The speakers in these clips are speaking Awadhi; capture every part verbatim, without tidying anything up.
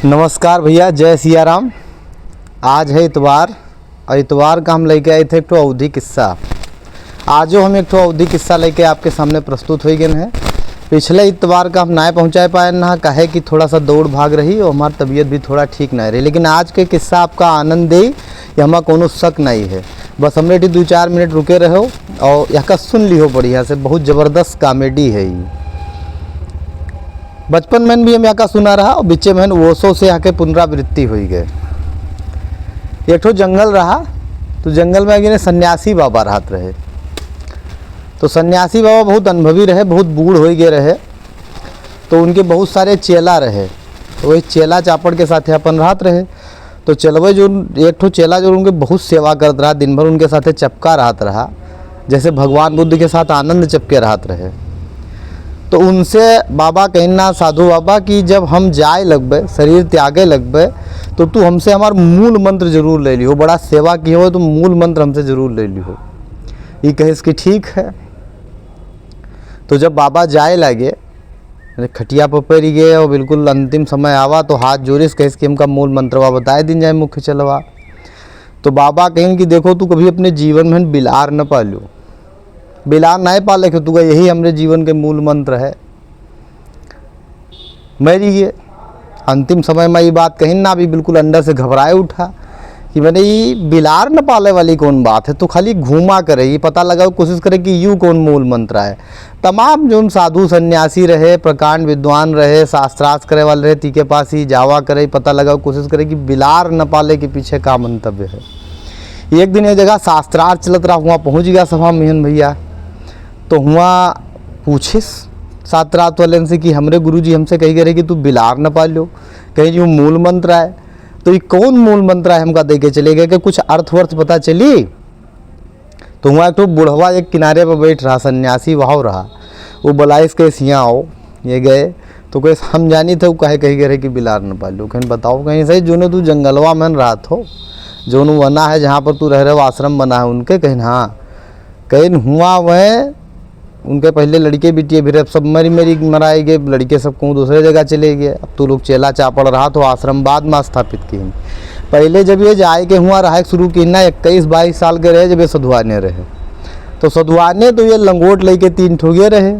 नमस्कार भैया, जय सिया राम। आज है इतवार, और इतवार का हम लेके आए थे एक ठो अवधी किस्सा। आजो हम एक ठो अवधी किस्सा लेके आपके सामने प्रस्तुत होइ गए हैं। पिछले इतवार का हम नाय पहुँचाए पाए ना, काहे कि थोड़ा सा दौड़ भाग रही और हमार तबीयत भी थोड़ा ठीक नाय रही, लेकिन आज के किस्सा आपका आनंद दे, ये हमार कोनो शक नाय है। बस हमरे ठी दो चार मिनट रुके रहो और यहका सुन लिहो बढ़िया से, बहुत जबरदस्त comedy है ये। बचपन में भी हम यहका सुना रहा और बिच्चे में ओसो से यहके पुनरावृत्ति हुई गए। एक ठो जंगल रहा, तो जंगल में एक जने सन्यासी बाबा रहत रहे। तो सन्यासी बाबा बहुत अनुभवी रहे, बहुत बूढ़ होइ गए रहे, तो उनके बहुत सारे चेला रहे। तो वही चेला चापड़ के साथे अपन रहत रहे। तो चेलवे जो, एक ठो चेला जो उनके बहुत सेवा करत रहा, दिन भर उनके साथे चपका रहत रहा, जैसे भगवान बुद्ध के साथ आनंद चपके रहत रहे। तो उनसे बाबा कहिन ना, साधु बाबा, कि जब हम जाए लगबे, शरीर त्यागे लगबे, तो तू हमसे हमार मूल मंत्र जरूर ले लिहो, बड़ा सेवा किहो, तो मूल मंत्र हमसे जरूर ले लिहो। ई कहिस कि ठीक है। तो जब बाबा जाए लागे, खटिया पर परि गए और बिल्कुल अंतिम समय आवा, तो हाथ जोरिस, कहिस कि हमका मूल मंत्रवा बताए दिन जाए मुख्य चेलवा। तो बाबा कहिन कि देखो, तू कभी अपने जीवन में बिलार न पाल्यो, बिलार नाय पाले के तू, यही हमरे जीवन के मूल मंत्र है। मरि गए। अंतिम समय में ये बात कहिन ना, अभी बिल्कुल अंदर से घबराए उठा कि मैंने ये बिलार न पाले वाली कौन बात है, तू खाली घूमा करे, ये पता लगावे कोशिश करे कि यू कौन मूल मंत्र है। तमाम जोन साधु सन्यासी रहे, प्रकांड विद्वान रहे, शास्त्रार्थ करे वाले रहे, तीके पास ही जावा करे, पता लगावे कोशिश करे कि बिलार न पाले के पीछे का मंतव्य है। एक दिन ये जगह शास्त्रार्थ चलत रहा, हुआ पहुँच गया सभा मिहन भैया। तो हुआ पूछिस शास्त्रार्थ वाले से कि हमरे गुरुजी हमसे कही गए रहे कि तू बिलार न पाल्यो, कहीं जो मूल मंत्र आए, तो ये कौन मूल मंत्र आए हमका दे के चले गए, कि कुछ अर्थ वर्थ पता चली? तो हुआ एक ठो बुढ़वा एक किनारे पर बैठ रहा, सन्यासी वहाँ रहा, वो बुलाइस के सिया आओ, ये गए। तो कहे हम जानी थे वो कहे कही गए रहे कि बिलार न पाल्यो। कहीं बताओ, कहीं सही जोनो तू जंगलवा में रहत हो, जोनो वना है जहाँ पर तू रह रहे हो, आश्रम बना है उनके, कहीं हाँ। कहीं हुआ वह उनके पहले लड़के बिटिए भी रहे, सब मरी मरी मराए गए, लड़के सब कहूँ दूसरे जगह चले गए। अब तू लोग चेला चापड़ रहा तो आश्रम बाद में स्थापित किहिन। पहले जब ये जाए के हुआ रहा शुरू किहिन ना, इक्कीस बाईस साल के रहे जब ये सधुआने रहे, तो सधुआने तो ये लंगोट लेके तीन ठो ये रहे।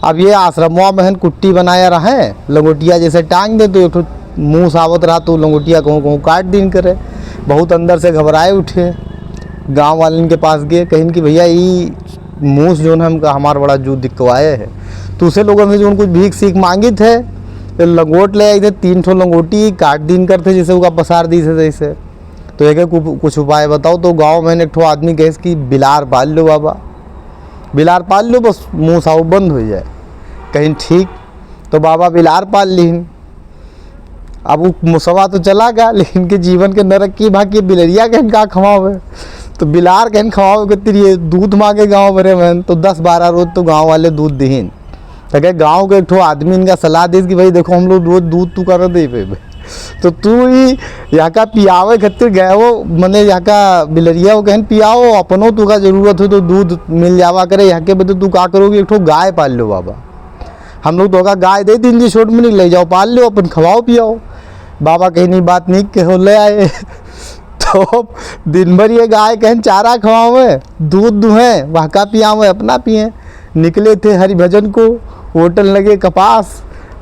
अब ये आश्रमवा में हन कुट्टी बनाया रहे, लंगोटिया जैसे टांग दे तो एक ठो मूस आवत रहा तो लंगोटिया कहूँ कहूँ काट दिन करे। बहुत अंदर से घबराए उठे, गाँव वालन के पास गए, कहिन कि भैया ई मूस जोन है हमका हमार बड़ा जू दिकवाए है, तो उसे लोगन से जोन कुछ भीख सीख मांगित है, तो लंगोट ले आई थे, तीन ठो लंगोटी काट दिन करते जैसे ओका पसार दी थे जैसे। तो एक कु-, कुछ उपाय बताओ। तो गाँव में एक ठो आदमी कहे कि बिलार पाल लो बाबा, बिलार पाल लो, बस मूस आउ बंद हो जाए। कहिन ठीक। तो बाबा बिलार पाल लिहिन। अब वो मुसवा तो चला गया, लेकिन के जीवन के नरक की भाग के बिलरिया के का खवावे, तो बिलार के खवावे के तिरिये दूध मांगे गाँव भरे में, तो दस बारह रोज तो गाँव वाले दूध दिहिन। तो कहे गाँव के एक ठो आदमी इनका सलाह दीस कि भाई देखो, हम लोग रोज दूध तू कर दे पे, तो तू ही यहाँ का पियावे खातिर गए हो, मने यहाँ का बिलरिया हो कहन पियाओ, अपनो तू का जरूरत हो तो दूध मिल जावा करे। यहाँ के बदे तू का करोगे, एक ठो गाय पाल लो बाबा, हम लोग तो का गाय दे दिन जी छोट मनी, ले जाओ पाल लो, अपन खवाओ पियाओ। बाबा कहिन ई बात नहीं कहो, ले आए। तो दिन भर ये गाय कहन चारा खवावे, दूध दुहे, वहका पियावे, अपना पिए। निकले थे हरि भजन को, होटल लगे कपास,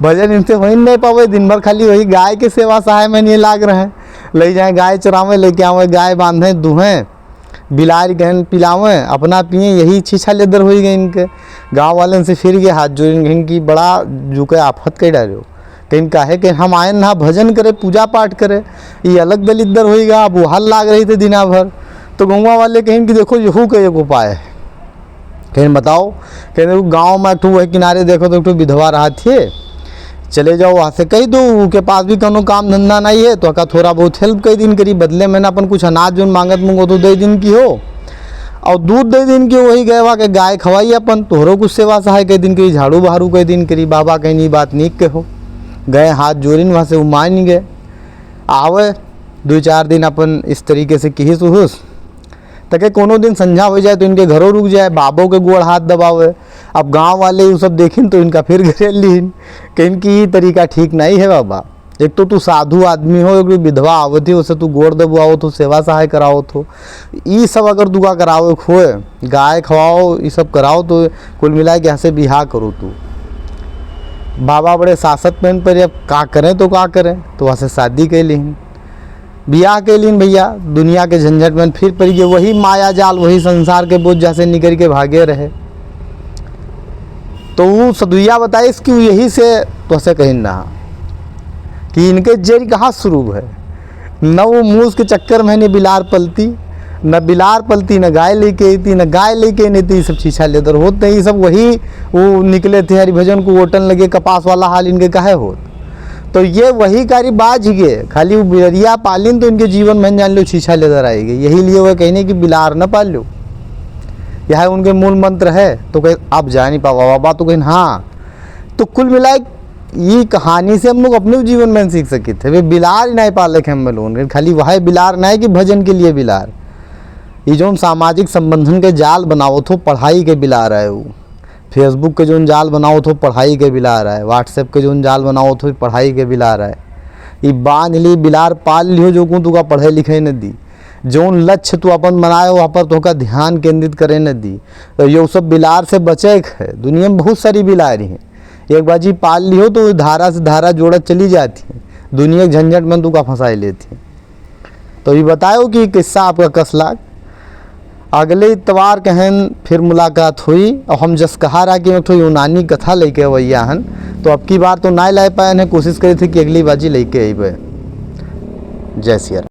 भजन इनसे वहीं नहीं पावे, दिन भर खाली वही गाय के सेवा सहाय में नहीं लाग रहे। ले जाए गाय चरावे, लेके आवे, गाय बांधे, दुहे, बिलार गहन पिलावे, अपना पिए, यही छीछा लेदर होई गए इनके। गाँव वालन से फिर गए हाथ जोड़िन, कहिन कि बड़ा जू के आफत कह डालो। कहिन काहे के हम आयन ना भजन करे, पूजा पाठ करे, ये अलग दलिद्दर होई गा। अब वो हल लाग रही थे दिना भर, तो गौवा वाले कहिन कि देखो यहू के एक उपाय है। कहिन बताओ। कहिन गाँव में एक ठो वही किनारे देखो तो एक ठो विधवा रहत है, चले जाओ वहाँ से कह दो, उनके पास भी कोनो काम धंधा नहीं है, तो का थोड़ा बहुत help कर दिन करी, बदले में ना अपन कुछ अनाज जोन मांगत मुंगो तो दे दिन की हो, और दूध दे दिन की, वही गए वहाँ के गाय खवाई अपन, तोहरो कुछ सेवा सहाय कर दिन करी, झाड़ू बहारू कर दिन करी। बाबा कहिन ई बात नहीं कहो। गए हाथ जोड़िन वहाँ से, वो मान गए। आवे दो चार दिन अपन इस तरीके से किहिस उहुस, तके कोनो दिन संझा हो जाए तो इनके घरों रुक जाए, बाबो के गोड़ हाथ दबावे। अब गाँव वाले उ सब देखिन तो इनका फिर घरे लिहिन, कहिन कि ई तरीका ठीक नहीं है बाबा। एक तो तू साधु आदमी हो, एक विधवा आवत ही, उसे तू गोड़ दबवावत हो, सेवा सहाय करावत हो, ई सब अगर तू का करावे खोए, गाय खवाओ, ई सब कराओ, तो कुल मिला के यहाँ से बियाह करो तू। बाबा बड़े सासत में पर अब का करें तो का करें, तो वहाँ से शादी कर लीन, बियाह कर लीन भैया, दुनिया के झंझट में फिर पड़ गए, वही माया जाल, वही संसार के बोझ जहाँ से निकल के भागे रहे। तो वो सदुइया बताइस कि वो यही से तोहसे कहिन रहा कि इनके जेरी कहाँ शुरू है। न वो मूस के चक्कर में ने बिलार पलती, न बिलार पलती, न गाय लेके अइती, न गाय लेके नहीं तो ये सब छीछा लेदर होत नहीं, ये सब वही वो निकले थे हरिभजन को ओटन लगे कपास वाला हाल इनके काहे होत। तो ये वही कारी बाज गए, खाली वो बिलरिया पालिन तो इनके जीवन में जान लो छीछा लेदर आएगी। यही लिए वह कहने कि बिलार न पालो, यह उनके मूल मंत्र है। तो कहे, "आप जा नहीं पावा बाबा।" तो कहें, "हाँ।" तो कुल मिलाए ये कहानी से हम लोग अपने जीवन में सीख सकित है। वे बिलार ही नहीं पाले के हम लोगन के, खाली वह बिलार नहीं कि भजन के लिए बिलार। ये जौन सामाजिक संबंधन के जाल बनावत हो, पढ़ाई के बिलार है वो, Facebook के जौन जाल बनावत हो, पढ़ाई के बिलार है, WhatsApp के जौन जाल बनावत हो, पढ़ाई के बिलार है। ये बांध ली बिलार, पाल लियो, जो को तुका पढ़े लिखे न दी। जौन लक्ष्य तू अपन बनाए हो, वहाँ पर तोहका ध्यान केंद्रित करे न दी। तो ये सब बिलार से बचे के है। दुनिया में बहुत सारी बिलारी हैं। एक बार जी पाल लियो तो धारा से धारा जोड़त चली जाती है, दुनिया के झंझट में तुका फंसाए लेती है। तो ये बतायो कि किस्सा आपका कस लाग। अगले इतवार के हन फिर मुलाकात हुई। और हम जस कहा रहा कि हम एक ठो यूनानी कथा लेके अवैया हन, तो अब की बार तो ना लाए पाए हैं, कोशिश करे थे कि अगली बार जी लेके अइबे। जय सिया राम।